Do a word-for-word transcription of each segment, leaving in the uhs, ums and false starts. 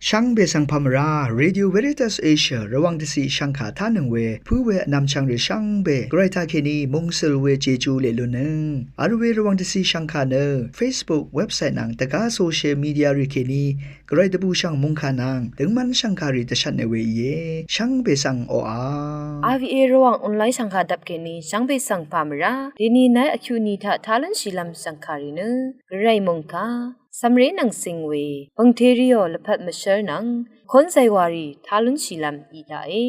Shvngbe svng pà mvrá, Radio Veritas Asia Rvwàng dvciq shvngkà tánøng we pǿ we vnvmchvng rì shvngbe Gvray taqkèní mungsøl we Jeju leq lunnøng vl we Rvwàng dvciq shvngkà nø Facebook, website nvng dvgá social media rì kèní Gvray dvbùshv̀ng mòngkà nvng døngmv́n shv̀ngkàrì dvshvtne we íe. Shvngbe svng oqà. RVA Rvwàng online shv̀ngkà dvp kèní shvngbe svng pà mvrá. Dèní nai vkyuqni taq tá lúnshìlv́m shv̀ngkàrì nø Gvray mòngkà cv̀mré nvng cing we pv̀ngteriò lvpat mvshv́r nvng kónzay wàrì tá lúnshìlv́m í daqe.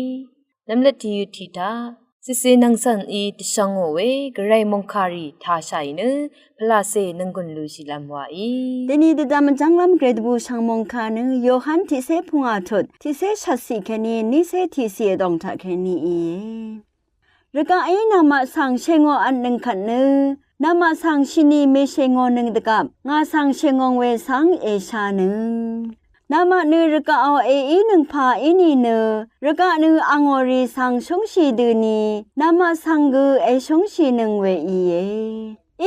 Nvmlvt tìyøt tì taq cìcè nvng cv̀n í dvshvngò we Gvray mòngkàrì tāshàì nø pvlacè nònggùn lushìlv́m wàí. Dèní dvdvm vjv́nglv́m Gvray dvbùshv̀ng mòngkà nø Yohan tiqcé pungà tut tiqcé shvtciq kèní nícé tiqciq vdòng taqkèní íe. Rvgaqí namaq svng shèngò vtnøng kvt nø namaq svng shini mèshèngònøng dvgvp ngà svng shèngòng we svng èshanøng. Namaq nø rvgaqò èínøng pà í nìnø rvgaq nø angò rì svng shúngshì døni namaq svng gø èshúngshìnøng we íe.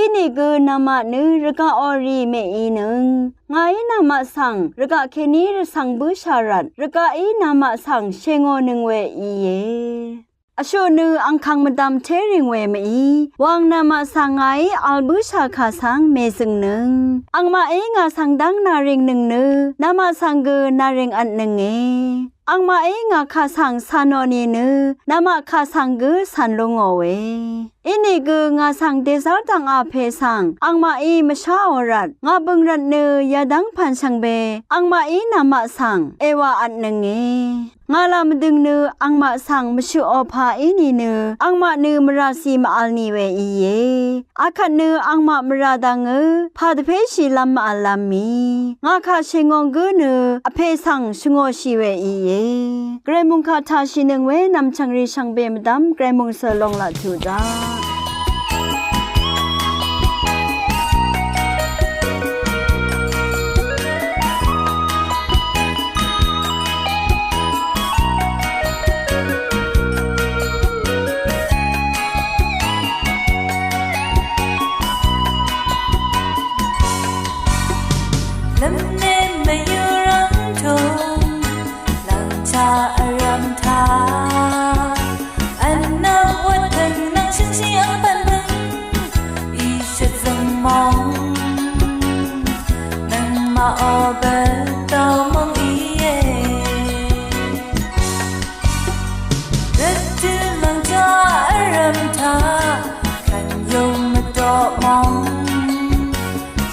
Inìgø namaq nø rvgaqò rì mèínøng ngàí namaq svng rvgaq kèní rvcv̀ng bǿshà rvt rvgaqí namaq svng shèngònøng we íe. Vshuq nø angkàng mvdvm téring we mèí wang namaq svng ngàí vl bǿshà kà svng mèzø̀ngnøng. Angmaqí ngà svng dv́ng nàringnøng nø namaq svng gø nàring vtnønge. Angmaqí ngà kà svng cà nò nìnø namaq kà svng gø cv̀n lú ngòe. Inìgø ngà svng dèzv́r dv̀ngà pè svng angmaqí mvsháò rvt ngà bø̀ng rvt nø yadv́ng pv̀n shvngbe angmaqí namaq svng èwà vtnønge. Ngà là mvdøng nø angmaq svng mvshøqò pà í nìnø angmaq nø mvràcì mv-vl nì we íe. Akvt nø angmaq mvrà dvngø pà dvpéshìlv́m mv-vllv́m mì ngà kà shèngòng gǿ nø vpè svng shvngòshì we íe. Gvray mòngkà tàshìnøng we nv̀mchv̀ng rì shvngbe mvdv́m Gvray mòngsø long laq tuq daq. Lvmne mvyurvng tong lvngcha vrvm ta. Vnvm wvt tvng nvng shønshi ang pvn pvn. Ishvt zvngmong nvng ma o bvt dao mong iye. Dvtø lvngcha vrvm ta. Kvn yong mvdoq mong.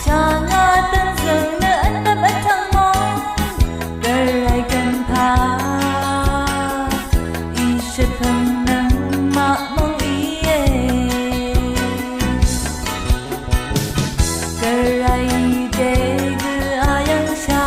Shanga dvnzøng nø vtvp vtvng mong. Gvray gvnpa. Ishvt pvng nvng maq mong iye. Gvray degø ayvng sha.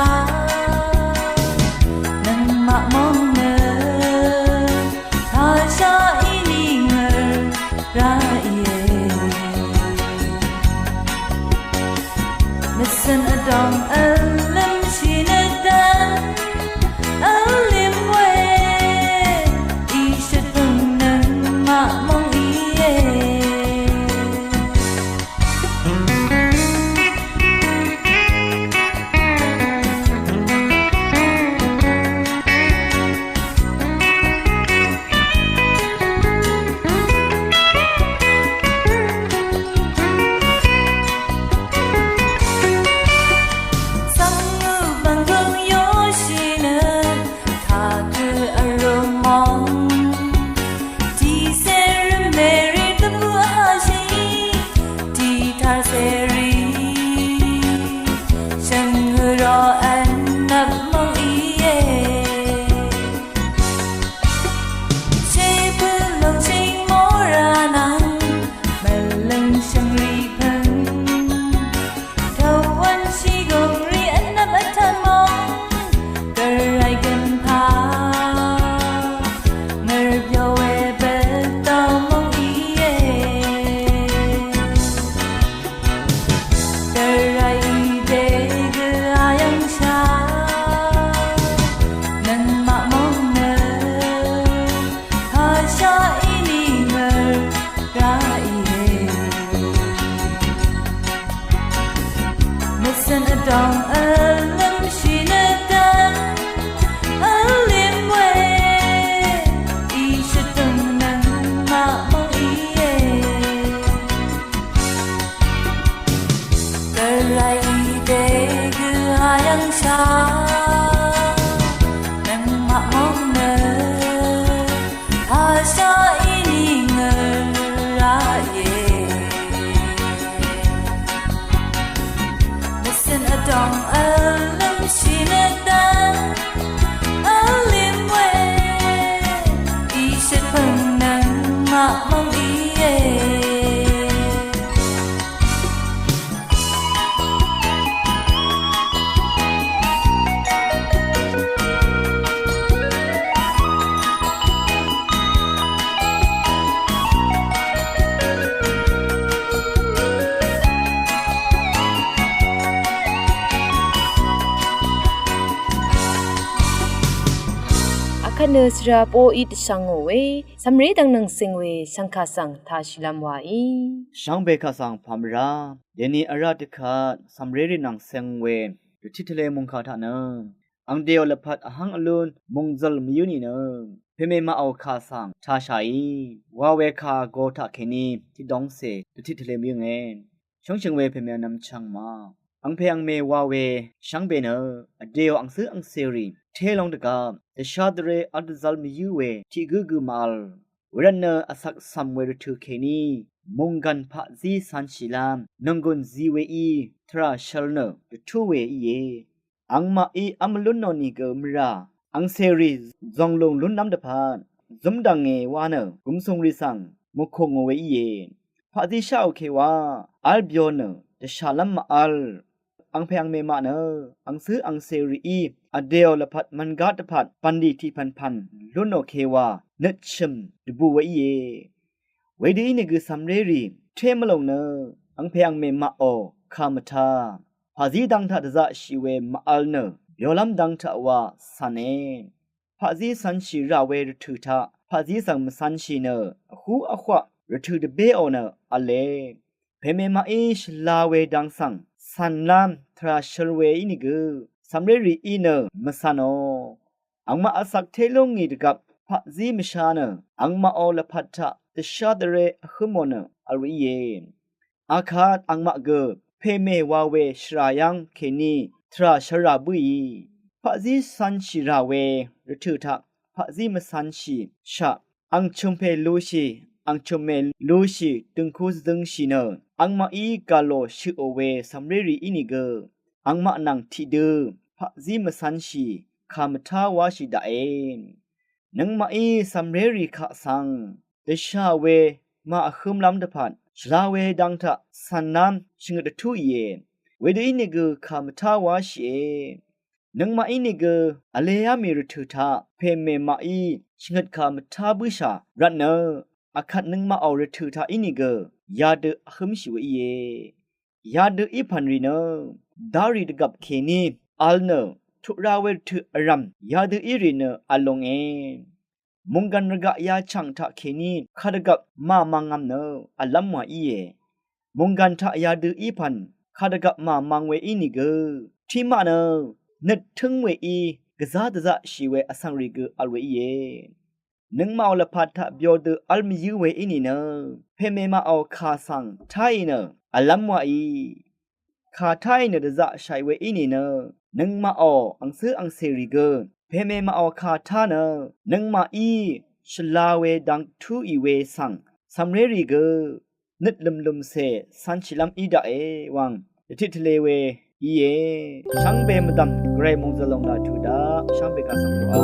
Nø svra poqí dvshvngò we, cv̀mré dvng nvng ceng we shvngkà svng tāshìlv́m waí. Shvngbe kà svng pàmvrá, dèni vrá dvkvt cv̀mrérì nvng ceng we dvtit tvle mungkà taq nø, ang dèò lvpat vhvng vlún mungzøl mvyǿ nìnø, pèmè maqò kà svng tāshàí, wa we kà vgo taqkèní tiqdóngcè dvtit tvle mvyǿnge. Shóngshø̀ng we pèmè vnvm chv̀ngmaq, angpè angmè wa we shvngbe nø, vdèò angcǿ angcèrì té long dvgvp dvshá dvré vl dvzvl mvyǿ we tiq gǿ gø màvl. Wervtnø vsvk cv̀m we rvtø̀ kèní mònggv̀n paqzí cv̄nshìlv́m nònggùn zi weí tvrà shvl nø dvtú we íe. Angmaqí v́m vlún nò nìgø mvrà angcèrì zònglùng lúnlv́m dvpvt zúmdv̀nge wa nø gùmsùngrì svng mùkù ngò we íe. Paqzí sháò ke wa v́l byo nø dvshàlv́m màvl. Angpè angmè maq nø angcǿ angcèrìí vdèò lvpat mv̀ngá dvpvt bv̀nlì tiqpv̀npv̀n lúnò ke wa nøtshø̀m dvbù we íe. Wedø ínìgø cv̀mrérì té mvlòng nø angpè angmè maqò kà mvtá, paqzí dang taq dvzaqshì we màvl nø byolv́m dang taq wa cv̀ne. Paqzí cv̄nshì rà we rvtø̀ taq paqzí svng mvcv̄nshì nø vhú vhwaq rvtø̀ dvbéò nø v̄le. Pèmè maqí shvla we dang svng cv̀nlv́m tvrà shvl we ínìgø cv̀mrérìí nø mvcv̄nò. Angmaq vsvk té lú ngì dvgvp paqzí mvsha nø angmaqò lvpat taq dvshá dvré vhǿmò nø vl we íe. Akvt angmaq gø pèmè wa we shvrà yv́ng kèní tvrà shvra bǿì. Paqzí cv̄nshì rà we rvtø̀ taq paqzí mvcv̄nshì shaq ang chø̀mpè lushì, ang chø̀mmè lushì døngku zøngshì nø angmaqí gà lò shøqò we cv̀mrérì ínìgø angmaq nvng tiqdø paqzí mvcv̄nshì kà mvtá wáshì daqe. Nøngmaqí cv̀mrérì kaq svng dvshà we màvhǿmlv́m dvpvt shvla we dang taq cv̀nlv́m shvngøt dvtúìe. Wedø ínìgø kà mvtá wáshìe. Nøngmaq ínìgø vleá mì rvtø̀ taq pèmè maqí shvngøt kà mvtá bǿshà rvtnø, akvt nøngmaqò rvtø̀ taq ínìgø yadø vhǿmshì we íe. Yadø í pv̀n rì nø darì dvgvp kèní vl nø tuq ra we rvtø̀ vrv̀m yadø í rì nø vl longe. Mònggv̀n rvgaq yachv̀ng taqkèní kadvgvp màmvngvm nø v̀llv́m wa íe. Mònggv̀n taq yadø í pv̀n kadvgvp màmvng we ínìgø tiqmaq nø nøt tǿng weí gvzá dvzaqshì we vsvng rì gø vl we íe. Nøngmaqò lvpat taq byodø v́l mvyǿ we í nìnø pèmè maqò kà svng táì nø v̀llv́m waqì. Kà táì nø dvzaqshàì we í nìnø nøngmaqò angcǿ angcèrì gø pèmè maqò kà tá nø nøngmaqí shvla we dang túì we svng cv̀mrérì gø nøt lø̀mlø̀mcè cv̄nshìlv́m í daqe wvng dvtit tvle we íe. Shvngbe mvdv̀m gvray mòngzø̀l lòng laq tuq daq shvngbe kà svng tuq a.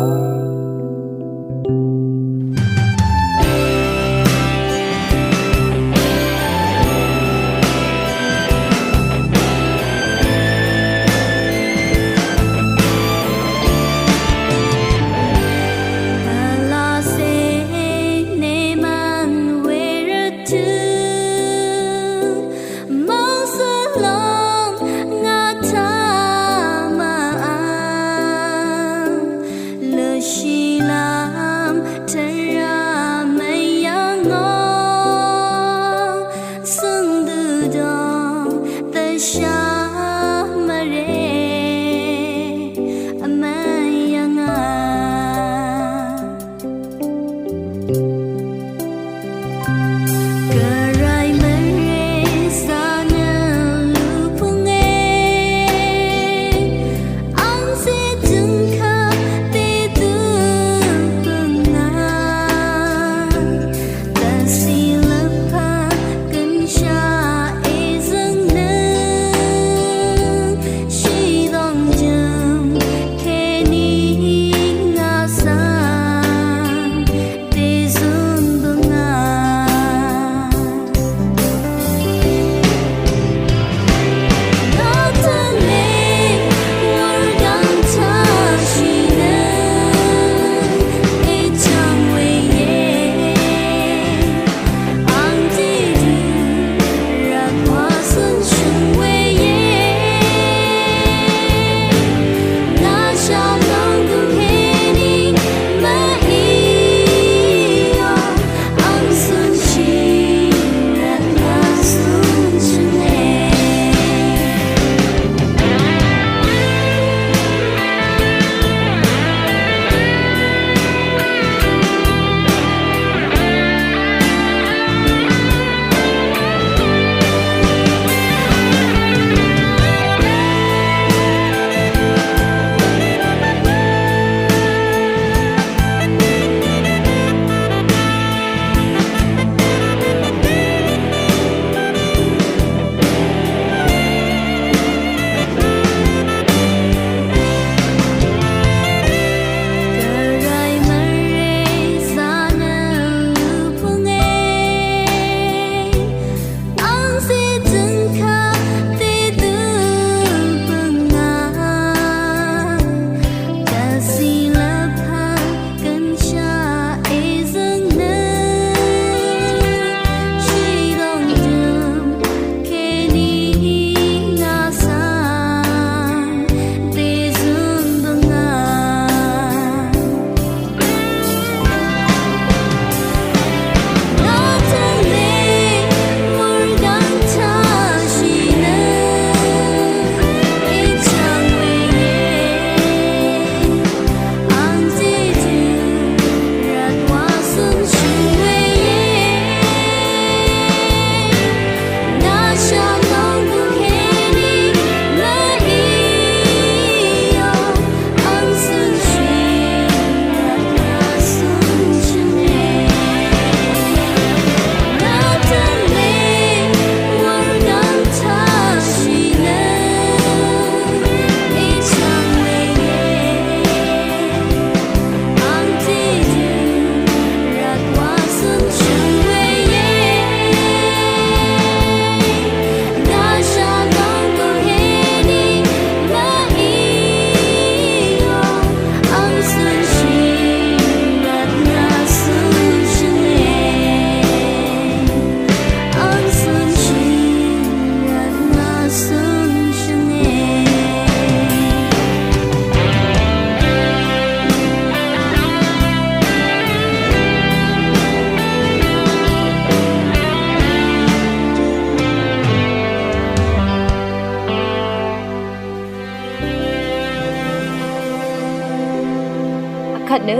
Akvt nø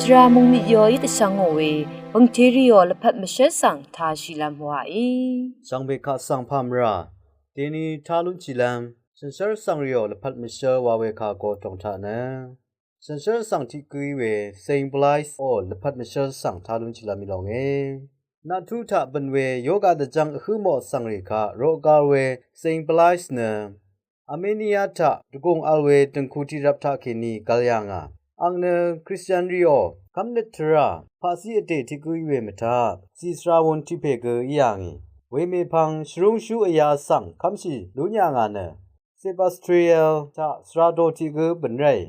shvra mungmit yoí dvshvngò we bø̀ngtèrìò lvpat mvshǿl svng tāshìlv́m wàí. Shvngbe kaq svng pà mvrà deni tá lúnshìlv́m shànshér vsvng rìò lvpat mvshǿl wa we kà go tòng taq nø shànshér vsvng tiq gǿí we Saint Blaise ò lvpat mvshǿl svng tá lúnshìlv́m í longe. Naqtú taq bø̀n we yoga dvjv́ng vhǿ mò vsvng rì kaq roq gvl we Saint Blaise nø Armenia taq dvgùng vl we dø̀ngku tiqrvp taqkèní gvl yà ngà. Àng nø Kristian rìò kv́mnøt tvrà paqcí vdè tiq gǿí we mvtaq zì svra wun tiq pè gø í yà ngì. Wemèpvng shvrúngshú vyā svng kv́mshì lún yà ngà nø Sebastriel taq svra do tiq gǿ bø̀n ráì.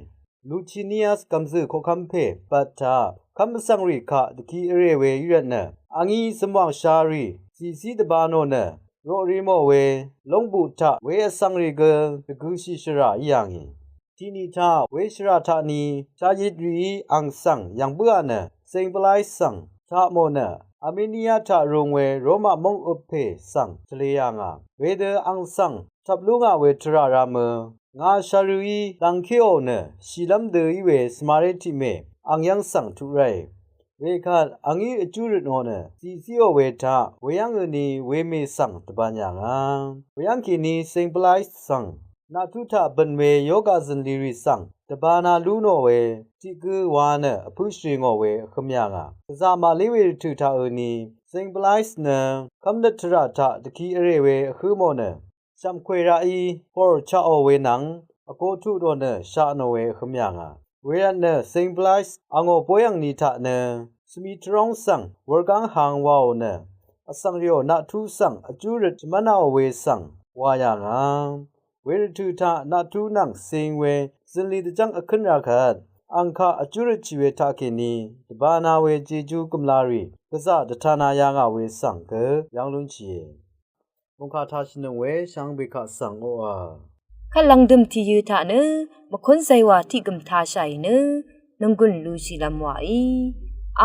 Lucinius gv̀mzø̀ koqkv́m pè bvt taq kv́m vsvng rì kaq dvki vrè we í rvtnø àngí zømwàng sharì zìzí dvbā nò nø roqri mò we lóngbuq taq we vsvng rì gø dvgøshì shvrà í yà ngì. Tiqni taq we shvrà taqni shayit rìí àng svng yv̀ng bǿà nø Saint Blaise svng taq mò nø Armenia taq rung we Roma móng øp pè svng tvlē yà ngà. Wedø àng svng tvp lú ngà we tvrà rā mø ngà sharø̀í dv̀ngkéò nø shìlv́m dø í we svmaré tiqmè àng yv́ng svng tuq ráì. Wekvt àngí vjú røt nò nø zìzíò we taq weyv́ngøni wemè svng dvbān yà ngà. Weyv́ng kèní Saint Blaise svng naqtú taq bø̀n we yoga zø̀nlì rì svng dvbānā lú nò we tiq gǿ wa nø vpǿ shvrì ngò we vhø̄m yà ngà. Gvzà màlí we rvtø̀ taqø̄ni Saint Blaise nø kv́mnøt tvrà taq dvki vrè we vhǿ mò nø shv̀mkwè raqí hòr chaqò we nvng vgo tuq nò nø shaq nò we vhø̄m yà ngà. Wervtnø Saint Blaise àngò bóyv̀ngni taq nø svmi tvróng svng wurgáng hang waò nø vsvng rìò naqtú svng vjú røt shvmv́nāò we svng wà yà ngà. Wervtø̀ taq naqtú nvng sing we zø̀nlì dvjv́ng vkǿn rā kvt àng kaq vjú røtshì we taqkèní dvbānā we jejú gø̀mlarì gvzà dvtānā yà ngà we svng gø yv́ng lúnshìe. Mòngkà tāshìnøng we shvngbe kaq svng oqà. Kvt lv̀ngdø̀m tìyø̄ taq nø mvkún zaywà tiq gø̀m tāshàì nø nònggùn lushìlv́m wàí.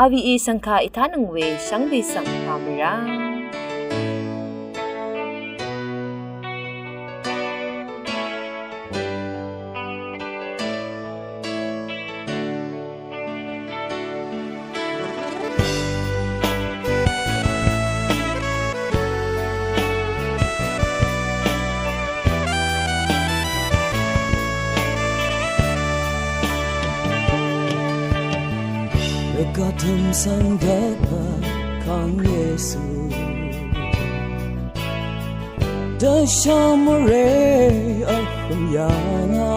R V A shv̀ngkà ètánøng we shvngbe svng pàmvrá. Rvgaq tø̀m svng dvpvt Kàng Yesu dvshà mvrè vhø̀m yà ngà.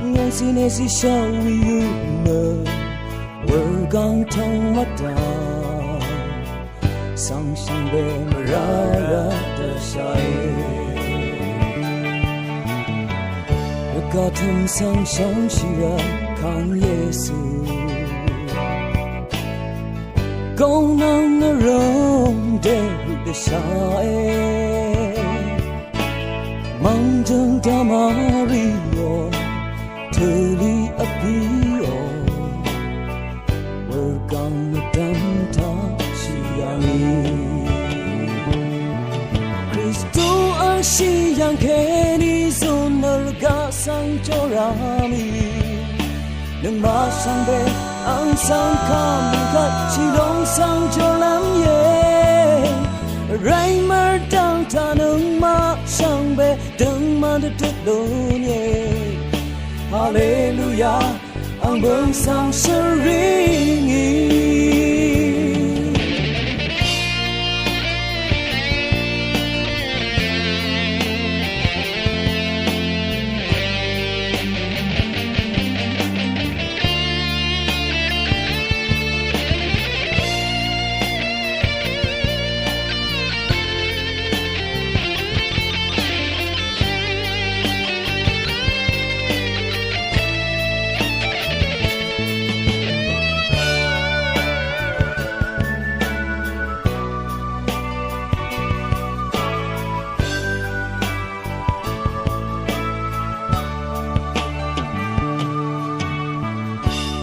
Ngòngzí nèzí shvwi yø nø wurgáng tóng mvdà svng shvngbe mvrá rvt dvshàe. Rvgaq tø̀m svng shvngshì rvt Kàng Yesu góng nvng nvrø̀m dèrø dvshàe. Mv̀ngjø̀ng dvmvri ò tø̀lì vpí ò wurgáng mvdv́m taq shì yà ngì. Kristu vshì yv̀ng kèní zùn nø rvgaq svng jórá mì. Nøngmaq shvngbe àng svng kà mvgvt shìlòng svng jórlv́m íe. Vrayí mvrdv̀ng taq nøngmaq shvngbe døngman dvdøt lún íe. Haleluya. Àng bø̀ng svng shvring í.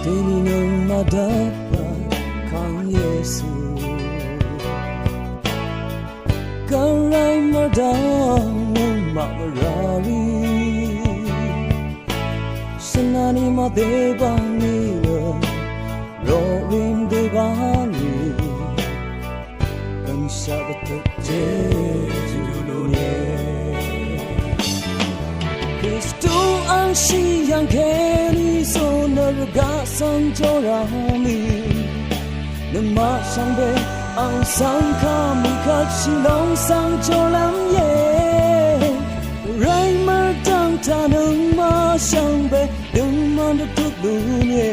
Dèní nøngmaq dvpvt Kàng Yesu gvray mvdv̀ng nøngmaq mvrá rì. Shvnani Mvdé bv̀ngì nø roqrím dø bv̀ngì ø̀ngshaq dvtøq jejú lúnìe. Kristu angshì yv̀ng kèní zò nø rvgaq svng jórv̀ngì nøngmaq shvngbe ang svng kà mì kvt shìlòng svng jórlv́m íe. Rvray mvrdv̀ng taq nøngmaq shvngbe døngman dvtuq lúnìe.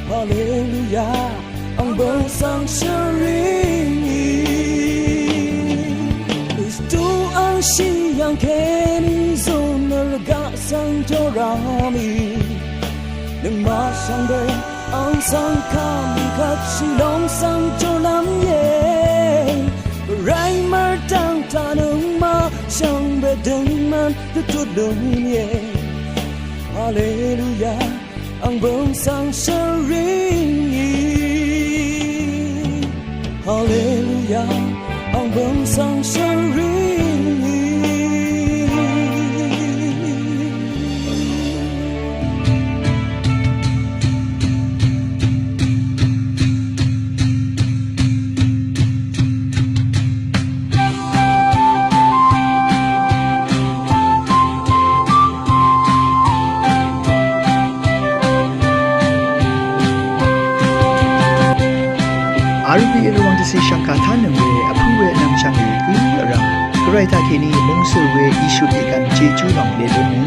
Haleluya, ang bø̀ng svng shvring í. Kristu angshì yv̀ng kèní zò nø rvgaq svng jórv̀ngì nøngmaq shvngbe ang svng kà mì kvt shìlòng svng jórlv́m íe. Rvray mvrdv̀ng taq nøngmaq shvngbe døngman dvtuq lúnìe. Haleluya, ang bø̀ng svng shvring í. Haleluya, ang bø̀ng svng shvring í. Arvbì rvwàng dvcì shv̀ngkà tánøng we vpǿ we nvmshv̀ng we gǿ vrv̀m gvray taqkèní mungsø̀ we ishut ìgv̀n jejú lòng lelúnø